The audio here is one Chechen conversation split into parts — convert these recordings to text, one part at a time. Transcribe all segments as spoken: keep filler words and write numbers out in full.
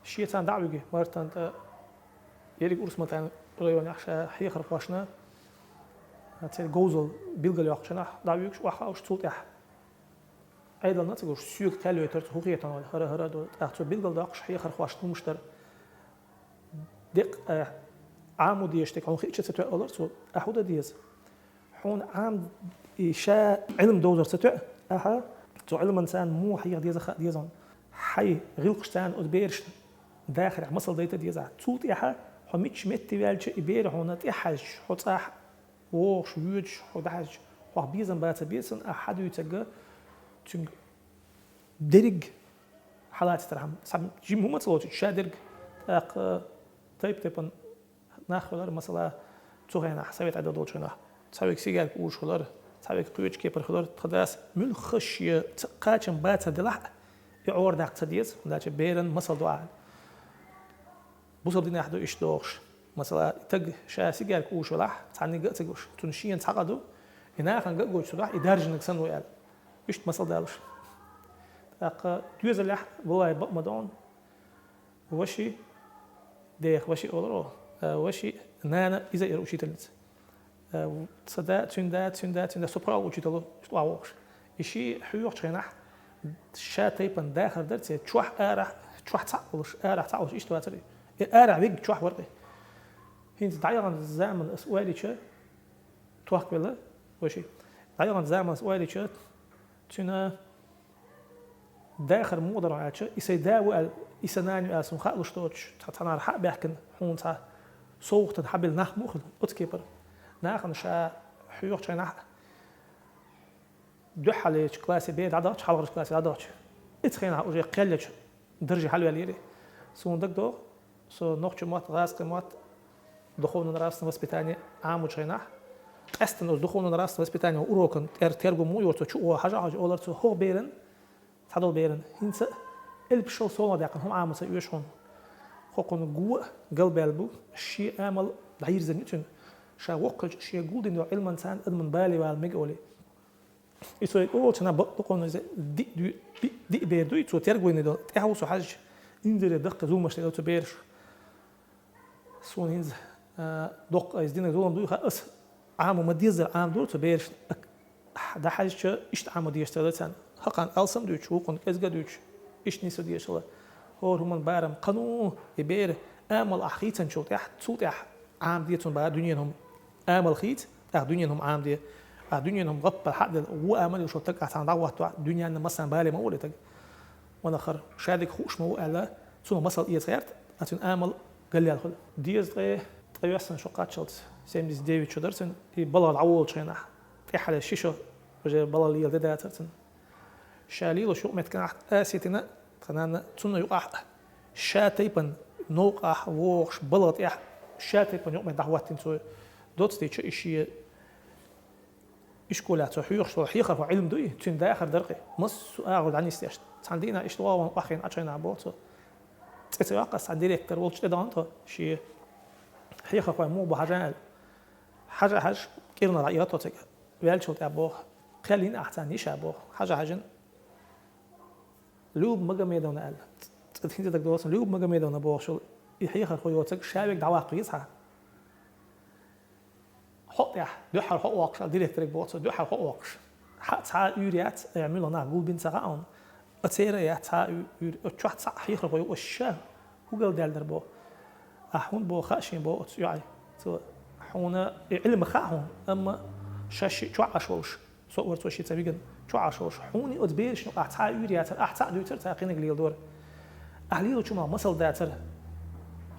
Шеца дӀа а вуьгий, Мартан тӀа ерриг Урус-Мартан районехь ша хьехархошна церан говзал билгалйоккхучунахь дӀа а вуьгуш, охьахаалуш цул тӀаьхьа. Ӏедална а ца гуш, соьга кхел йойтура цо, хӀун хеташ ву хӀара, хӀара а ду. ТӀаккха цо билгалдоккхуш хьехархошна хӀумаш дара. Деккъа, э, Ӏамо дезаш дерг хьуна хиъча ца тоьа олура цо, ахьа хӀун дан деза? Хьуна Ӏам-, и ша Ӏилма довзар ца тоьа, ахьа цу Ӏилманца царна муха хьеха деза хаа деза хьуна. Хьайн гӀиллакхашца царна оцу берашна дахарехь масал дайта деза ахьа. Цул тӀаьхьа хьо мичча метте ваьлча, и бер хьуна тӀехьаьжча, хьо цӀахь вогӀуш, воьдуш, хьо дӀахьаьжча, хьох безам бац а бецан, ахьа хьадуьйцург цуьнга дерриг хьалацархьама. Цхьа жима хӀума ца лоцуьйту, ша дерг. ТӀаккха тайп-тайпана нах хилар, масала, цу хенахь, совет Ӏедал долчу хенахь, цхьа верг сигарка узуш хилар, цхьа верг кхечу кепара хилар. Тхан дас муьлхха а шен ца-, кхачам бацар делахь а, и Ӏора даккха ца деза, хӀунда аьлча беран масал ду ахьа. Бусалба динехь ду иштта догӀуш. Масала, и стаг ша сигарка узуш велахь, цхьаннега а ца гуш, цунна шена цхьа къа ду, и нахана ган а гойтуш ца дохь, и даржаниг санна ву аьлла. Иштта масал далуш. ТӀаккха доьзалехь, валлахӀи, бакъ ма ду хьуна, ваши, деха ваши олура оха, а, ваши, нана иза а яра учительница. Э, ца да, цуьнан да, цуьнан да, цуьнан да, со правый учитель ву, иштта охьавогӀуш. И ши хьоьхучу хенахь ша тайпана дахар дара церан, чохь арахь, чохь цхьаъ волуш, арахь цхьаъ волуш, иштта вацара и. И арахь вигга чохь вара и. ХӀинца дӀаяханчу заманан ас ойла йича, тохкавелла, вешин. ДӀаяханчу заманан ас ойла йича, цуьнан дахар муха дара аьлча, и сайн да ву аьлла, и сан нана ю аьлла, суна хаалуш доцуш, цхьа цхьанхьара хьа а баьхкина, хьуна цхьа совгӀатана хьабелла нах муха хилла оцу кепара. Нахана ша хьоьхучу хенахь, дуьххьарлечу классе бер дӀадахча, хьалхарчу классе дӀадахча, оцу хенахь уже кхел ечу дарже хьалаваьллера. Суна дагадогӀу, со нохчийн мотт, гӀазкхийн мотт, духовно-нравственное воспитание Ӏамочу хенахь, къаьсттина оцу духовно-нравственное воспитание урокан тӀера тергум муха йора цо чу а хьажа-хьажа олура цо, хӀокху беран, цхьадолу беран, хӀинца а элпашал совнаха даьккхина хӀума Ӏамо ца оьшу хьуна. Кхокхунна го а галбаьлла бу, шен амал дӀайирзина ю цуьнан. Ша воккхачу шен гулдина йолу Ӏилманца адаман бале вала мега олий. И со и олучу хенахь бакъ дукха иза диъ дуй-, диъ, диъ бер дуй, цо тергойна долу, тӀаьхьа ву со хьаьжча, инзаре даккхий зуламаш делла цу бераша. Суна хӀинца, а, доккха иза динарг зулам дуй хаьа, ас Ӏамо ма-деззара Ӏамадора цу берашна. Ак-, дӀахьаьжча, иштта Ӏамо дезаш ца дара царна. ХӀокхунна алсам а дуьйцуш, вукхунна кӀезиг а дуьйцуш, иштта нийса дезаш хилла. ХӀора хӀуманна барам кхана ву и бер, амал ахь хийцинчул тӀаьхьа, цул тӀаьхьа Ӏамаде цунна бахара дуьненан хӀума. Амал хийца, тӀаккха дуьненан хӀума Ӏамаде. Ахь дуьненан хӀума гӀаппал хьа а делла, вон амал йолуш волу стаг ахь цхьаьна дӀахӀотто, дуьненна массарна бале ма волу и стаг. Ванах хӀара, ша дерг хууш ма ву аьлла, цунах масал эца гӀерта, а цуьнан амал галъяьлла хуьлу. Дезткъе ткъайоьсна шо кхаччалц, семьдесят девять шо дара цуьнан, и балха дӀаволучу хенахь, тӀаьххьара ши шо уже балха лела де дацара цуьнан. Ша лелош юкъаметтигашкахь а сийтина, тхан нана цунна юкъахь а, ша тайпана новкъахь вогӀуш балха тӀехь, ша тайпана юкъаметта дӀахӀоттийна цо. Доцца дийцича и шен ишколехь цо хьоьхуш волу хьехархо Ӏилма дуй, цуьнан дахар дара-кх и, массо а агӀор дӀанисдеш. Цхьана дийнахь иштта вогӀу ван охьахиъна Ӏачу хенахь боху цо. ЦӀе ца йоккху ас, цхьана директор волчу тӀедахана тхо, шен хьехархой муха бу хьажа аьлла. Хьажа-хьажа, кӀирнах дӀаэха тхо цига. Ваьллачул тӀаьхьа боху, кхел йина ахь царна йиша боху. Хьажа-хьаьжна, Люба Магомедовна аьлла. ЦӀе хӀинца дагадогӀу суна, Люба Магомедовна бохуш йолу и хьехархо йоцург ша верг дӀаваккха веза хьан. Хьо а тӀехь, дуьххьара хьо а воккхуш, аьлла директоре боху цо, дуьххьара хьо а воккхуш. Хьан цхьа а уьйр яц, э, муьлха нах гулбина ца хаьа хьуна. Оцу церан а яц цхьа а уьйр, оцу чохь цхьаъ хьехархо ю, оцу ша хӀун галдаьлла дара боху. Ахь хӀунда боху хаьа шена боху оцу йоӀе. Цо, хьуна и Ӏилма хаьа хьуна, амма шаьш шиъ чохь Ӏаш волуш, со а вара цо шиъ ца вигна, чохь Ӏаш волуш, хьуна и оцу берашна юкъахь цхьа а уьйр яцара, ахь цхьаъ дуьйцура цара кхиниг леладора. Ахь лелочу хӀуманах масал дацара.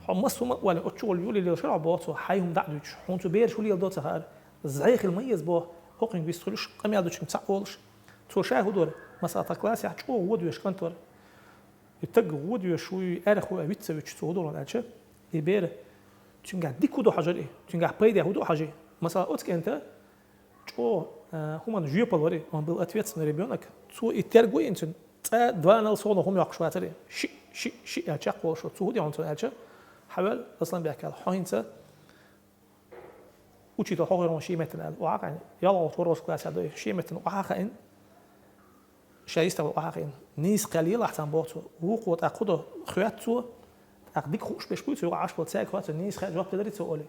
Хьо массо а хӀума а валийна, оцу чу волу юлий лелаш хир хьо боху цо, хьайн хӀума дӀа а дуьйцуш, хьуна цу бераша хӀун леладо ца хаьара. ЗӀе хила ма еза боху, хӀокхуьнга вистхуьлуш, къамел дучуьнга цхьаъ волуш. Цо ша хӀун дора, масала, тхан классехь чӀогӀа вон доьшуш кӀант вара. И стаг вон доьшуш вуй, аьрха вуй, виц ца вуьтуш цо хӀун дора аьлча, и бер, цуьнгахь дика хӀун ду хьажар и, цуьнгахь пайде хӀун ду хьажи. Масала, оцу кӀанта чӀогӀа, а, хӀуманна жоьпалла вара и, он был ответственный ребёнок. Цо и терго йина цуьнан, цкъа а, два-нал совнаха хӀума йоккхуш вацара и. Шиъ, шиъ, шиъ аьлла чекхволуш вара. Цо хӀун ди хьуна цунна аьлча, хьавел, Асланбек аьлла, хьо хӀинца учитель хьо хир хьуна шен меттана аьлла, охьа а хаийна. ЙолхалгӀачу, ворхӀалгӀачу классехь ду и, шен меттана охьа а хаийна. Ша йистехула охьа а хаийна. Нийса кхел елахь царна боху цо. Вукхо тӀаккха хӀун до, хоьтту цо, ТӀаккха дика хууш беш буй цу юкъа Ӏаш бола цаьрга, хоа цо нийса хаа жоп делари цо олий.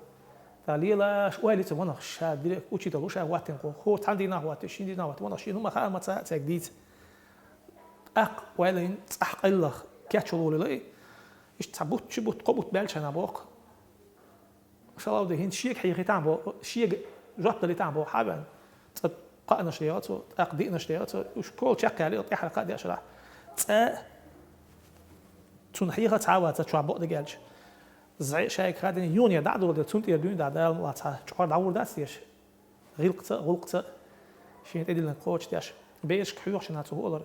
ТӀаккха лела, ш-, ойли цо, ванах ша дирек учитель ву ша хӀоттина кху, хӀора цхьана дийнахьа хӀоттина, шин дийнахьа хӀоттина, ванах шена хӀума хаа ма ца цаьрга дийца. ТӀаккха ойла йина цӀахь къайлах кечвала волийла и. Иштта цхьа бутт, ши бутт, кхо бутт баьлча хьанна боху. Шалав де хӀинца шега хьехийтахьа боху, шега жоп далийтахьа боху хьа а ваьнна. Цкъа кхаанаш дегӀа цо, тӀаккха диънаш дегӀа цо, уьш кола чекхъяьлла, тӀаьхьара кхаа деш рахь. Цкъа цунна хьеха цхьа а вац, чохь бакъдерг аьлча. ЗӀе шайга хадина юхане дӀа а доладе, цунна тӀера дуьйна дӀа Дала ма лаца цхьа чкъор дӀагӀур дац деш. ГӀиллакхца а, гӀуллакхца а шена тӀедиллина кхочушдеш. Берашка хьоьхуш хьанна цо хӀу олар.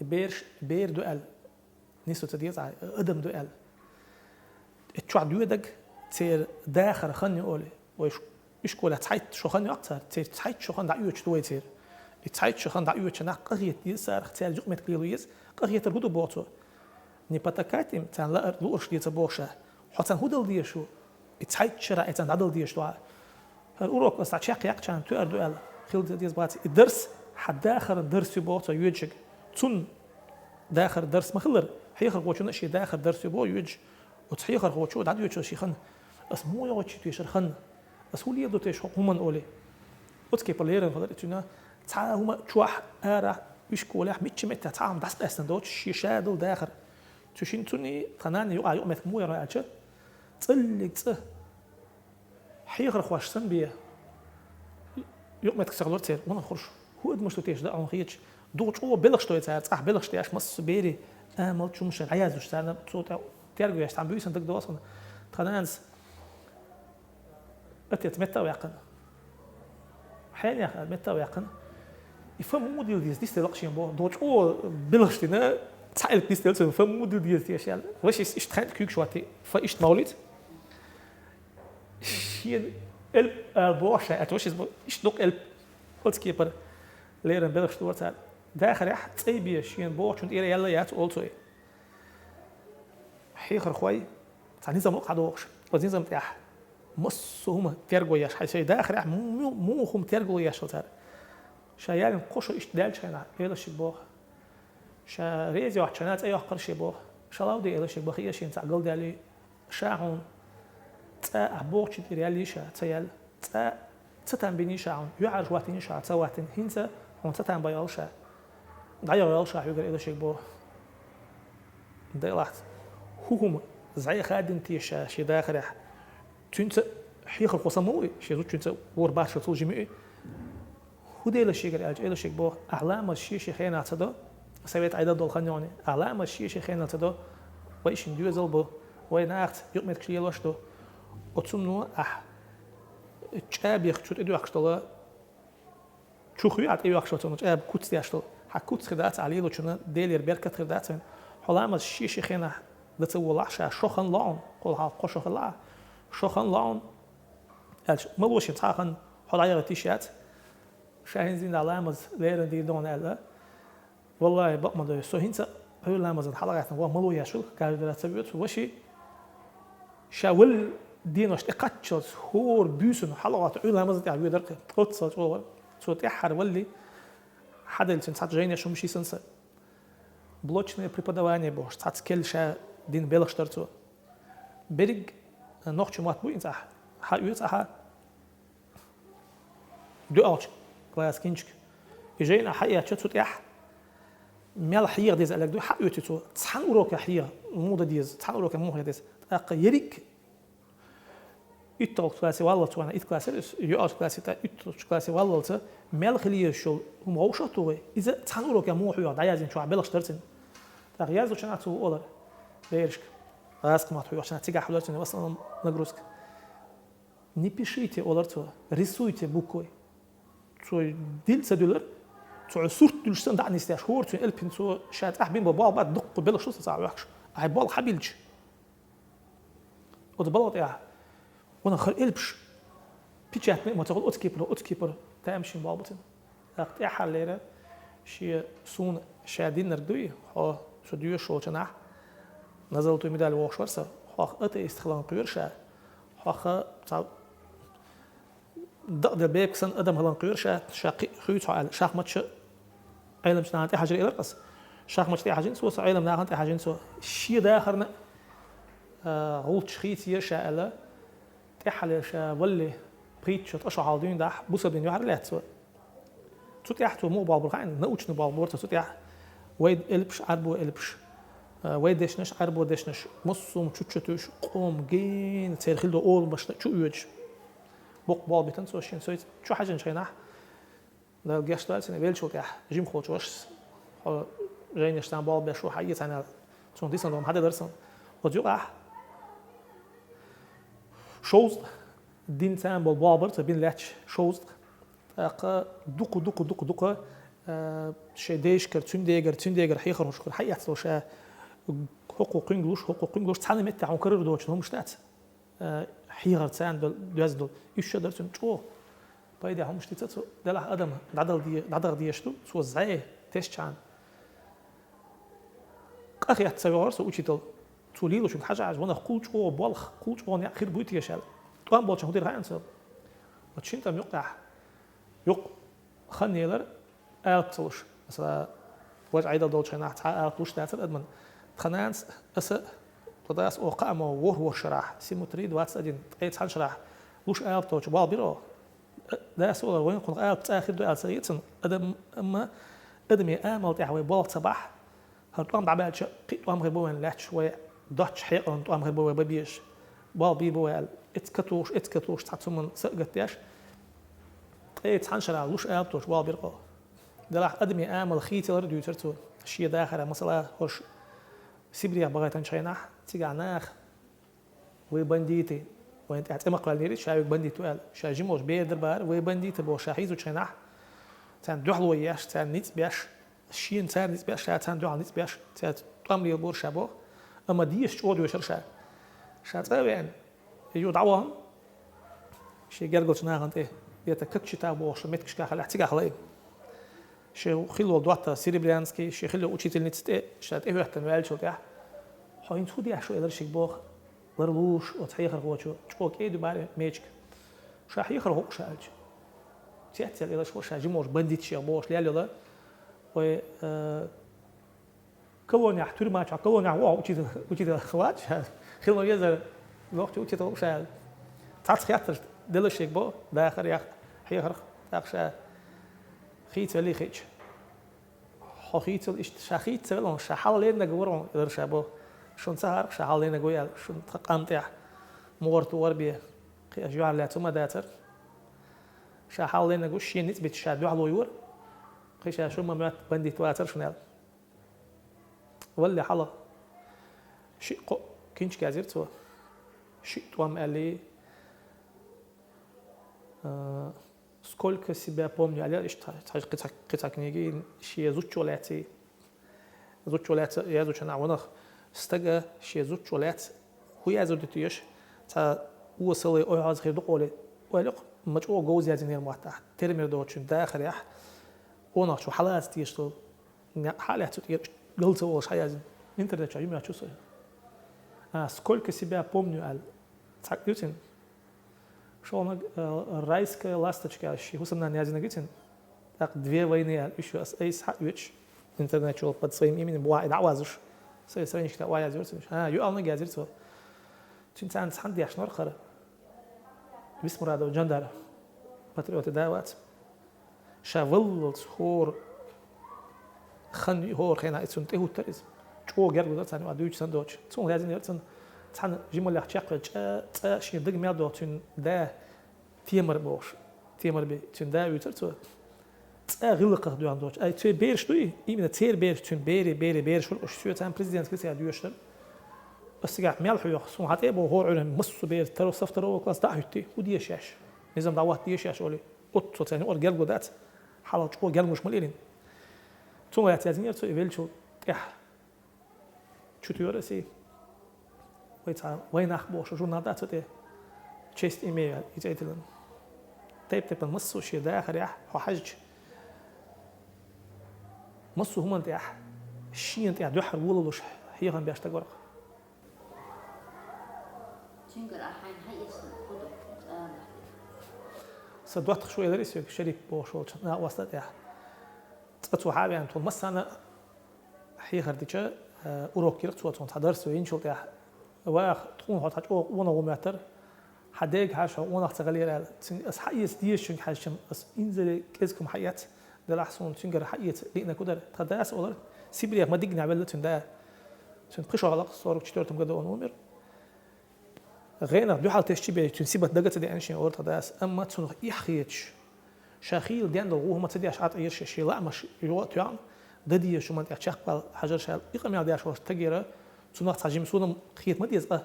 Бераш бер ду аьлла, нисо ца деза, адам ду аьлла. И чохь доьдаг церан дахар хан ю олий. Вай ш-, ишколехь цхьайтта шо хан йоккху цара, церан цхьайтта шо хан дӀаоьцуш ду вай церан. И цхьайтта шо хан дӀаоьцучу нах къахета деза царах, цаьрца юкъаметтиг лело еза, къахетар хӀу ду боху цо. Не потакать им, царна лаар, луурш деца боху ша. Хьо царна хӀу дала дезаш ву? И цхьайтта шарахь и царна дӀадала дезаш ду хьа. ХӀара урок аса дӀа чекхъяккхачарна тоьар ду аьлла, хила деза бац. И дарс хьан дахаран дарс ю боху цо йоьдушиг. Цунна дахар дарс ма хилар, хьехархочунна а шен дахар дарс ю боху йоьдуш. Оцу хьехархочо дӀадоьдуш ши хан. Ас муха йогӀучу тешар хан? Ас хӀун леладо теш хӀокху хӀуманна олий? Оцу кепара леррина хилар и цуьнан. Цхьа а хӀума чохь, арахь, ишколехь, мичча меттехь цхьа а хӀума дӀасакъаьстина доцуш, шен ша долу дахар. Цу шина цунний тхан нанна юкъа юкъаметтиг муха яра аьлча, цӀаллиг цӀа хьехархош санна бен, юкъаметтиг ца хилар церан, ванах хӀорш. ХӀун адамаш ду теш дан хьуна хеташ, дукха чӀогӀа белхаш дой цара, цӀахь белхаш деш, массо а берийн амал, чу хӀумаш дӀаяздеш царна, цо тӀе терго еш, цхьана буьйсанна дагадогӀу хьуна. Тхан нанас отец меттах а ваьккхина. Хьенех а меттах а ваьккхина. И фа муха дила деза, дицделла шена боху. Дукха чӀогӀа белхаш дина, цхьа элп дицделла цунна, фа муха дила деза теш аьлла. Вашас иштта хьаьнта куьйгаш хӀоттий, фа иштта ма олийца. Шена элп ала боху ша, аьлча, вашас бо-, иштта дукха элп. Оцу кепара леррина белхаш дора цара. Дахарехь цӀа бен шена бохучунна тӀера яьлла яц олу цо и. Хьехархой, цхьа низам ло хьадогӀуш, оцу низам тӀехь массо а хӀума терго еш, хьайн шайн дахарехь му-, му-, муха хӀума терго еш хилла цара. Ша ялийна кхо шо иштта даьллачу хенахь, Элашиг боху. Ша реза йоцучу хенахь цӀе йоккхура шен боху. Ша лав де Элашиг баха, Элашин цхьаъ галдаьллий, ша хьуна цкъа ахь бохучун тӀера яьллий ша, ца яьлла. Цкъа ца там биний ша хьуна, юьхьӀаьржа хӀоттийний ша, ца хӀоттийна. ХӀинца хьуна ца там байалла ша. ДӀайогӀайолла ша хьоьгара Элашиг боху. Делахь, хӀун хӀума зӀе хаддина теша ша шен дахарехь? Цуьнца хьехархо сан ма ву и, шен зудчуьнца вора башха цул жима ю и. ХӀун де Элашигара аьлча, Элашиг боху, ахь ламаз шен-шен хенахь ца до, совет Ӏедал долу хан йогӀуш, ахь ламаз шен-шен хенахь ца до, вай шина доьзал бу, вай нахаца юкъаметтигаш лелош ду. Оцунна ахь чӀабех чу тӀедоьхкуш долу, чу хуьй ахь тӀейоьхкуш оцунна, чӀаба куц деш долу. Хьан куц хир дац ахь лелочунна, Делера беркат хир дац вайн. Хьо ламаз шен-шен хенахь дан ца волахь ша, шо хан ло хьуна, кхул хьалха кхо шо хилла ахь, шо хан ло хьуна, аьлча, ма ло шена цхьа а хан, хьо дӀаяхийта йиш яц. Ша хӀинца дийнахь ламаз леррина дийр ду хьуна аьлла. Валлахьи, бакъ ма дой, со хӀинца а Ӏуьйра ламазан хьалха гӀаьттина ваха ма ло еш ву, каждый раз ца воьду со, ваши. Ша валли денош тӀекхаччалц хӀора буьйсанна хьалха гӀатта Ӏуьйра ламазан тӀехь воьдар кхин. Оццал чӀогӀа вара. Цо тӀаьххьара валли, хьаделла цуьнан цхьацца жайнаш хӀумаш йисина сан. Блочное преподавание бохуш, цхьацца керла ша дина белхаш дара цо. Берриг нохчийн мотт бу хӀинца ахь, хьаоьцу ахьа. ДоьалгӀачу классан кхин чу. И жайна хьаэцча цу тӀехь мел хьеха деза аьлларг ду, хьаоьцу цо. Цхьана урокехь хьеха, муха дан деза, цхьана урокехь муха хьеха деза. ТӀаккха ерриг итталгӀачу классе валлалц, вайна итт класс яра иза, йоьалгӀачу классе, тӀаккха итталгӀачу классе валлалц, мел хила езаш йолу хӀума вовшах а тухий, иза цхьана урокехь муха хьоьху, дӀаяздина чохь белхаш дара цуьнан. ТӀаккха яздечу нах цо олар берашка, гӀазкхийн мотт хьоьхучу нах, цигахь хьулара цуьнан в основном нагрузка. Не пишите, олар цо, рисуйте буквой. Цо дилла ца дуьллура, цо сурт дуьллуш санна дӀа а нисдеш, хӀора цуьнан элпана цо ша тӀехь бина болу болх бац, дуккха белхаш ду сан цхьа а ваьхкаш. Ахьа болх хьабиллича, оцу балха тӀехь, ванах хӀара элпаш печатный а ма ца хуьлу, оцу кепара, оцу кепара тамашийна болх бу цуьнан. ТӀаккха тӀаьххьарлера шен суна ша динарг дуй, хьо со доьшуш волчу нахь, на золотую медаль вохуш вара сан, хьох атеист хиларна кхоьру ша, хьох цхьа дакъаделла бепиг санна адам хиларна кхоьру ша, ша кхин а хуьйцу хьо аьлла, шахматаш Ӏеламчу нахана тӀехьажира элира аса. Шахматаш тӀехьажина цо, со Ӏелам нахана тӀехьажина цо. Шен дахарна А, гӀулч хийца еза ша аьлла, тӀехьале ша валле пхийтта шо, ткъа шо хьалха дуьйна дахь, бусалба дин юьхьар лаьцна цо. Цу тӀехь цо муха болх бир хаьий, научный болх бора цо цу тӀехь. Вай элпаш, Ӏарбой элпаш, а, вай дешнаш, Ӏарбой дешнаш, массо а хӀума чу-чу туьйсуш, къоман гена церан хилла дола оламашна чу а оьцуш. Боккха болх битина цо шена. Со цу чу хьажача хенахь, Дала гечдойла цунна, веллачул тӀехьа жимахволча вашас, хьо жайнаш цхьана болх беш ву, хьаэца хьайна, цунах дисина догӀма хьаделира сан. Оцу юкъахь шовзткъа дин царна болу болх бар цо бина лаьтташ, шовзткъа. ТӀаккха дукха, дукха, дукха, дукха, а, шайн дайшкара, цуьндегара, цуьндегара хьехархошкара хьаэцна ша хӀокхо кхуьнгалуш, хӀокхо кхуьнгалуш, цхьана меттехь хьуна карара доцуш хӀумаш дац. Э, хьехар царна дол-, доьзна долу. Уьш шо дара цуьнан чӀогӀа пайда хӀумаш дийца цо, делахь адам дӀадала де-, дӀадаха дезаш ду, цо зӀе тесчхьана. Къахетта ца вогӀура со учитель. Цо лелош хьажа Ӏаш, ванах кхул чӀогӀа болх, кхул чӀогӀа некъ хир буй теша аьлла. ТӀом болчун хӀун дира хаьий цо? Оцу шина тӀам юккъехь, юкъ хан елар, алапа ца луш. Масала, важа Ӏедал долчу хенахь цхьа а алапа луш дацара адамна. Тхан нанас, аса, тхан дас оха кхаамма ворхӀ-ворхӀ шарахь, симутри двадцать один, ткъе цхьана шарахь луш алапа толчу болх бира оха. Дас олар, вайн кхунах алапа цӀа хир ду аьлла ца хета цунна, адам, амма адамийн амал тӀехь вай болх ца бахь, хӀара тӀом дӀабаьлча, кхин а тӀом хир бу вайн лаьтташ, вай доцчу хьекъална тӀом хир бу вай бан безаш. Болх бийр бу вай аьлла, эцкатухуш, эцкатухуш цхьа цуман са а гатдеш, ткъе цхьана шарахь луш алапа толчу болх бира оха. Делахь адамийн амал хийцалар а дуьйцура цо. Шен дахарехь, масала, хӀорш Сибрех бахийтинчу хенахь, цигахь наха: «Вы бандиты, вайна тӀехь цӀе ма кхоьллинера, ша верг бандит ву», — аьлла. Ша жима волуш бер дара бара, «Вы бандиты», — бохуш, ша хийцучу хенахь, царна дуьхьало еш, царна ницкъ беш, шена царна ницкъ беш, ша царна дуьхьал ницкъ беш, цаьрца тӀом лелабора ша боху. Амма деша чӀогӀа доьшура ша. Ша цӀа а веана, юха дӀавахана, шен гергарчу нахана тӀе, это как чита бохуш, меттигашкахь хилахь, цигахь лайна. Шен хилла волу доттагӀа Серебрянский, шен хилла учительница тӀе, ша тӀехӀоьттина ваьллачул тӀаьхьа: «Хьо хӀинца хӀун деш ву?» — элира шега боху. Ларлуш оцу хьехархочо, чӀогӀа кӀеда бара мечиг. Ша хьехархо ву ша аьлча, цецъяла элира ша, жима волуш бандитех бохуш лелла йола. Вай, э, колонехь, тюрьма чохь, колонехь ву хьо учитель, учитель вац ша. Хилла везара, нохча учитель ву ша аьлла. Цхьацца хеттарш делла шега бо, дахар, яха, хьехарх, тӀаккха ша хийцавелла хиъча. Хьо хийцал иштта, ша хийца ца велла, ша хьалха леринарг вара хьуна, элира ша бо. Шуна ца хаьара ша хьалха леринарг ву аьлла, шуна тхан къам тӀехь мугӀар-тугӀар бен, кхин аша юьхьарлаьцна хӀума дацара. Ша хьалха леринарг ву, шена ницкъ битта ша дуьхьало йора. Кхин ша шу ма моьтту, бандит вацара шуна аьлла. Валле хьалха шиъ-кхоъ кинчка язйира цо. Шиъ тӀом аьллий, а, «Сколько себя помню» аьлла, иштта цхьа, цхьа, кхин цхьа, кхин цхьа книги, шен зудчо лаьций. Зудчо лаьцна яздечу хенахь ванах стага шен зудчо лаьцна хӀун яздо дитош, цхьа осаллий ой хьоза хир ду-кх олий, ойла-кх, ма чӀогӀа говза яздинера мотт ахь, термер доцучун дахарехь, къонахчо хьалаца тешаш долу некъ хьа а лаьцна цу тӀера, гал ца волуш хьаяздина. Интернет чохь ю моьтту со. А, «Сколько себя помню» аьлла. Цхьаъ ю цуьнан. ШолгӀаниг, э, «Райская ласточка» аьлла, шен хӀусамнана яздинарг ю цуьнан. ТӀаккха «Две войны» аьлла, уьш ю аса айса схьаоьцуш, интернет чу под своим именем бухахь и дӀа а вазуш, сайн страничка тӀе охьаяздора цуьнан. ХӀан, юьалниг яздира цо. Цуьнан царна цхьаьна дешна вара хӀара. Висмурадов Джандар, патриоти да вац. Ша валлалц хӀора хан, хӀора хенахь и цунна тӀехӀуттара иза. ЧӀогӀа гергадара царна юкъахь дуьйцу санна доцуш. Цунах яздинера цунна цхьана жималлех чекхвелла чӀа, цӀа шен дага мел доху цуьнан да Темар бохуш. Темар бен цуьнан да вуьйцура цо. ЦӀа гӀиллакхах доьгӀна доцуш. Ай, церан бераш дуй, именно церан бераш, цуьнан берийн, берийн бераш вара уьш, соьца царна президентский лицей доьшуш дара. Аса цигахь мел хьоьху, суна хьан тӀе а боху хӀора Ӏуьйранна массо а бер, второй, со второго класса дӀа а хӀуьттий, хӀун деш еш? Низам дӀахӀотта деш еш олий. Оццо царна юкъара гергало дац, хьалха чӀогӀа гергамаш ма лелийна. Цунах лаьцна яздинера цо и веллачул тӀаьхьа. Чу туьйхира аса и. Вай цхьа «Вайнах» бохуш журнал дац цу тӀе. «Честь имею» аьлла, иза тӀе тиллина. Тайп-тайпана массо а шен дахарехь хьо хьаьжча, массо а хӀуманна тӀехь, шена тӀехь дуьххьара волалуш хьехам беш стаг вара-кх. Цуьнгара ахь хьайна хьаэцна хӀун ду? Сан доттагӀа шу элира соьга, Шарип бохуш волчу накъостан тӀехь. Цкъа цо хьа а веана, тхуна массарна а хьехар дича, э, урок йира цо, цунна цхьа дарс вайначул тӀехь, Ваха, тхона хьо цхьа чӀогӀа къонах ву моттар, хьа дега хьажа хьо къонах ца хилар аьлла. Цуьнга ас хьаэца дезачунга хьаьжча, ас инзаре кӀезига хӀума хьаэц, делахь суна цуьнгара хьаэца лиънарг хӀу дара. Тха дас олар, Сибрех ма диггинехь велла цуьнан да. Цуьнан пхи шо хилла, сорок четвёртом году он умер. ГӀенах дуьхьал тесча бен, цуьнан сибат дага ца деана шена, олар тха дас, амма цунах эхь хеташ, ша хийла денна долу гӀо хӀума ца деш, Ӏад Ӏийра шен, шен лаамаш юха а тоьхна, дан дезачу хӀуманна тӀехь чекхвала хьажар ша аьлла, и къамел деш волчу стагера, цунах цхьа жима суна-м хета ма деза къа.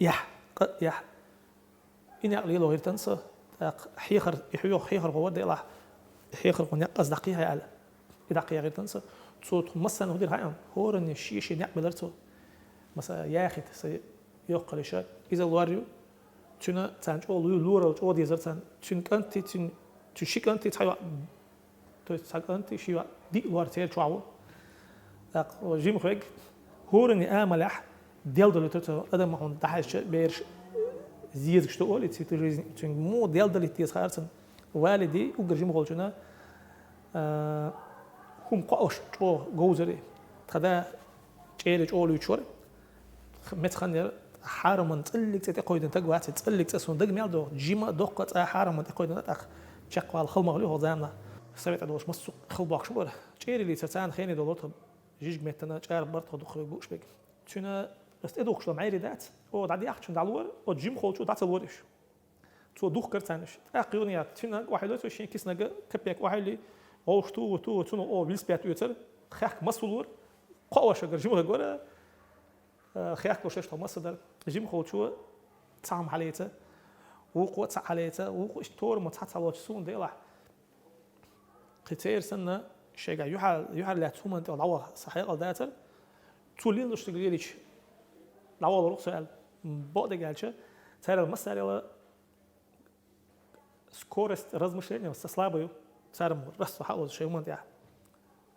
Эхь, къа эхь. И некъ лело гӀиртина со, тӀаккха хьехар, и хьоьху хьехархо вара делахь, хьехархо некъ аса дӀакхехьа аьлла. И дӀакхехьа гӀиртина со. Цо тхо массарна хӀу дира хаьа, хӀоранна шен-шен некъ белира цо. Масала, яхита, сан йоккхалиша, иза лор ю, цуьнан царна чӀогӀа лу-, лорал чӀогӀа дезара царна. Цуьнан кӀанти, цуьнан, цуьнан ши кӀанти цхьа йоӀ, то есть цхьа кӀанти, ши йоӀ, диъ лор церан чохь ву. ТӀаккха жима хьоьга, хӀоранна амалехь делдалуьйтура цо, адам хьуна дӀахьаьжча, бераш зезагаш ду олий, цветы жизни, цуьнга муха делдалийта деза хаьара цунна. Валиди, уггар жимахволчунна, а, хӀума кхоош чӀогӀа говзар и. Тхан да чӀерий чӀогӀа луьйчура. Меца хан яра, хьараман цӀаллиг цӀе тӀекхойдина таг вац, цӀаллиг цӀе суна дага мел догӀу, жима а доккха цӀа хьараман тӀекхойдина, тӀаккха чекхвала хала ма хилла хӀокху заманахь. Совет а долуш массо а хала бохкуш ма бара. ЧӀерий лийцар царна хене долура тхан жижиг меттана чӀара бара тхо дукха бууш берг. Цуьнан ас тӀедухкуш долу маьрий дац, о, дӀадехча дӀалора, оцу жимахволчо дӀа ца лора уьш. Цо духкура царна уьш. ТӀаккха юха яц, цуьнан охьайилло цо шен киснарг капек охьайиллий, вовшах туху, туху, цунах о вилсапет оьцура, хаьхка массо а лора, кхоош агара жимахволчу вара, э, хаьхка луш тхо массо а дара. Жимахволчо цхьа хӀума хьалаэца, вукхо а цхьаъ хьалаэца, вукхо иштта торама цхьацца лоцуш суна делахь. Кхин церан санна, шайгахь юьхьар, юьхьар лаьцна хӀуманна тӀе дӀаваха сан хьекъал дацара, цо лелош дерг лелийча, дӀаваллалур ву со аьлла, бакъдерг аьлча, царел массарел скорость размышления сан слабый ю, царна расса хьаозу шайн хӀуманна тӀехь.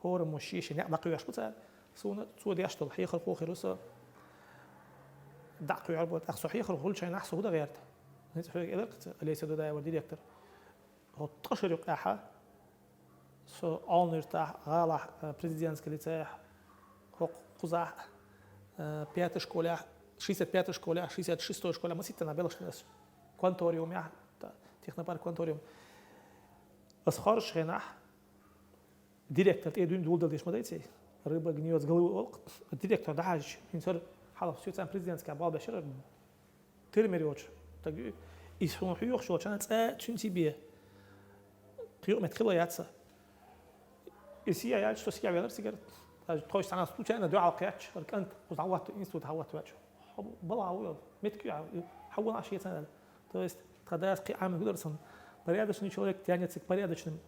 ХӀораммо шен-шен некъ дӀакхоьхьуш бу цара. Суна цо деш долу хьехархо хир ву со. ДӀакхоьхьур бу, тӀаккха со хьехархо хуьлучу хенахь со хӀун дан гӀерта? ХӀинца хьоьга элира-кх Лейса Дудаева, директор. ХӀокху ткъа шарахь юккъехь со Олан-Юьртахь, гӀалахь, э, президентский лицейхь, хӀокху кхузахь, э, пятой школехь, шестьдесят пятой школехь, шестьдесят шестой школехь, масийтта нах белхаш дина аса. Кванториумехь, та-, технопарк Кванториум. Аса хоржучу хенахь директор тӀе дуьйна доладала деш ма дайций. Рыба гниёт с головы олу-кх. Директор дӀахьаьжча, хӀинца хӀара хьалха социальный-президентский болх беш яра, тера мер йоцуш стаг ю. Иза хьуна хьоьхуш йолчу хенахь цкъа цуьнца бен кхин юкъаметтиг хилла яц сан. И сехьа яьлча, со сехьа велира цигара. Даже тхойша цхьана случайно дуьхьал кхетча, хӀара кӀант кхуза дӀахӀотто, институт дӀахӀоттаваьлча. Хьо балхахь ву йолу, меттиг ю хьан, хьан вон Ӏаш яцахьа аьлла. То есть, тхан дас кхин Ӏамийна хӀун дара сан. Порядочный человек тянется к порядочным.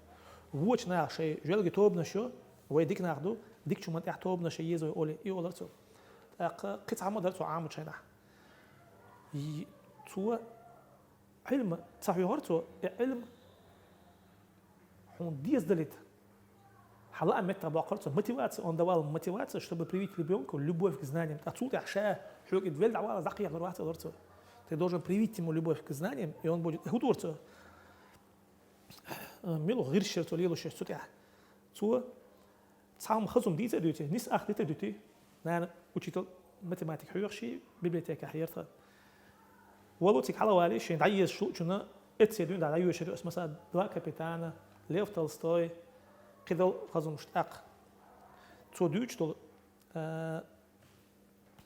Вочу наха шайн жоьлган тобанаш ю, вай дика нах ду, дикачу хӀуманна тӀехь тобанаш еза вай олий, и олура цо. ТӀаккха кхин цхьа хӀума дара цо Ӏамочу хенахь. И цо Ӏилма ца хьоьхура цо, и Ӏилма хьуна деза далийта. Хьан лаам меттахбоккхура цо, мотивация, он давал мотивацию, чтобы привить ребёнку любовь к знаниям. Ткъа цул тӀаьхьа ша хьоьга и велла дӀавалаза дӀакхехьалур вац, олура цо. Ты должен привить ему любовь к знаниям, и он будет, хӀун дора цо? Мила гӀирс яра цо лелош цу тӀехь. Цо цхьа хӀума хаза хӀума дийца а дуьйций, нис ах дита а дуьтий, нана учитель математика хьоьхуш, библиотекахь яра тхан. Вало цига хьалавалий, шен дӀаезаш луучунна эццехь дуьйна дӀа дӀайоьшура аса, масала, Два капитана, Лев Толстой, кхидолу хаза хӀумаш тӀаккха. Цо дуьйцуш долу, а,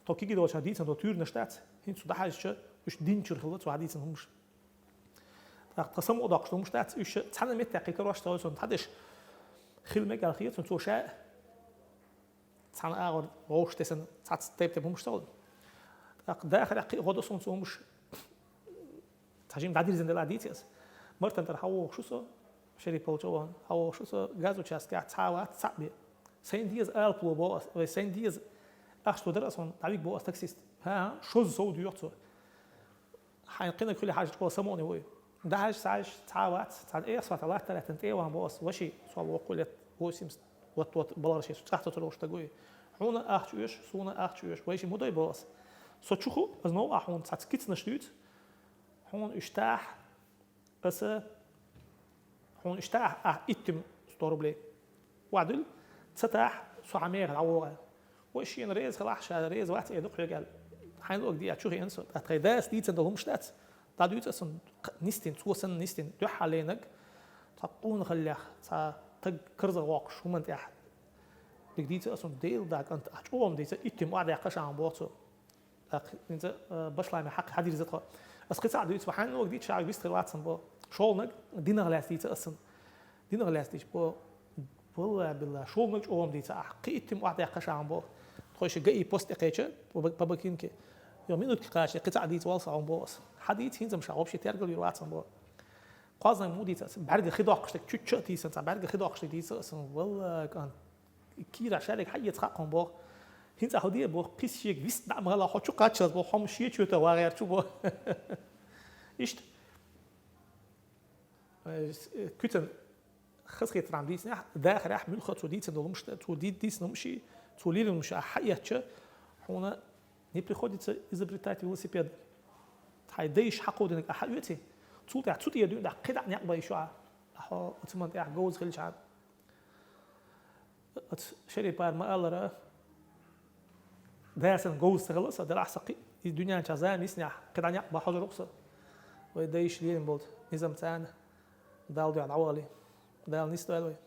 тхо кегий долчохь дийцина долу туьйранаш дац, хӀинца цо дӀахьаьжча, уьш динчуьра хилла цо хьадийцина хӀумаш. ТӀаккха тхан самукъадоккхуш долу хӀумаш дац, уьш цхьана меттехь кхин карош ца хила цунна, цхьадерш хила мега аьлла хета цунна, цо ша а цхьана агӀор вовшах тесна цхьацца тайп-тайпа хӀумаш ца хуьлу. ТӀаккха дахарехь кхин а гӀо до суна цу хӀумаш, цхьа жима дӀадирзина делахь дийци аса. Мартан тӀара хьан вогӀуш ву со, Шериповича ван, хьан вогӀуш ву со, газ участкехь цхьа а вац, цхьаъ бен. Сайна деза алапало боху аса, вай сайна деза ахча дара аса хьуна, дӀавига боху аса таксист. ХӀан, шозза сов доьху цо. Хьайна кхинарг хила хьажа чӀогӀа самукъане вуй. ДӀахьаьжча, схьахьаьжча, цхьа а вац, цхьана эха схьа латтар лаьттина тӀе а ван боху аса, ваши, со воккхул лет восемьдесят, вот-вот балгӀара шен цӀахь цо ца лоруш стаг вуй. Хьуна ахча оьшу, суна ахча оьшу, вайши мудой боху аса. Со чу ху, аса новкъахь хьуна цхьацца кицанаш дуьйцу, хьуна уьш тахь, аса, хьуна уьш тахь, ахь иттим сто рублей. Охьадуьллу, ца тахь, со хьан мехала дӀавогӀу аьлла. Вай шена реза хилахь, ша реза вац, эр ду-кх хьоьга аьлла. Хьайна луъаг диъа чу хиъна со, тӀаккха тхай дас дийцина дола хӀумаш дац. ДӀадуьйцу ас цунна, нисдина, цо санна нисдина, дуьххьал лайнаг, цхьа къонахаллех, цхьа таг карзах воккхуш хӀуманна тӀехь. Дика дийцар ас цунна, Дела да, кӀант, ахь чӀогӀа ма дийца, иттим охьадаьккха ша хьуна боху цо. ТӀаккха хӀинца, а, башламе хьакха хьадирза тхо. Ас кхин цхьаъ дуьйцу, хьайна луъаг диъча шуьга вистхир вац сан бо. ШоллагӀнаг динах лаьцна дийца ас цунна. Динах лаьцна дийча бо, валлахӀи, биллахӀи, шоллагӀнаг чӀогӀа ма дийца ахь. Кхин иттим охьадаьккха ша хьуна бо. Тхо ши ГАИ пост тӀе кхеча, по ба-, по Бакинке. Йо, минутка кхача, кхин цхьаъ дийца валла сан хьуна бо ас. Хьадийца хӀинца-м ша, вообще тергал йир вац сан бо. КхозлагӀнаг муха дийца ас? БӀаьрга хи доккхуш дерг, чуть-чуть дийца, цхьа бӀаьрга хи доккхуш дерг дийца ас, валлахӀи, кӀант. Кийра шаьриг хьаэца хаьа хьуна боху. ХӀинца хьо де боху, кхин шега вист дӀа ма хила, хьо чу кхаччалц боху, хьо-м шен чоьтах вагӀер чу боху. Иштта. Э, с-, э, куьцан хазахетархьама дийцинехь, дахарехь, муьлхха цо дийцина долу хӀумаш, цо ди-, дийцина хӀумаш, цо лелийна хӀумаш ахь хьаэцча, хьуна не приходится изобретать велосипед. Тхайн дайша хьакхо динарг ахь хьаоьций, цул тӀаьхьа цу тӀера дуьйна дахьа кхидӀа некъ бан йиш ю ахь. Ахьо оцу хӀуманна тӀехь говза хилчахьана. Оцу шерийн пара ма-аллара, дасана говза ца хилла сан, делахь сан кхин, и дуьнен чохь зама йиснехь, кхидӀа некъ бан хьожур ву-кх со. Вай дайша лелийна болчу низам царна Далла дуьхьа дӀавахале. Дала нисдойла вай.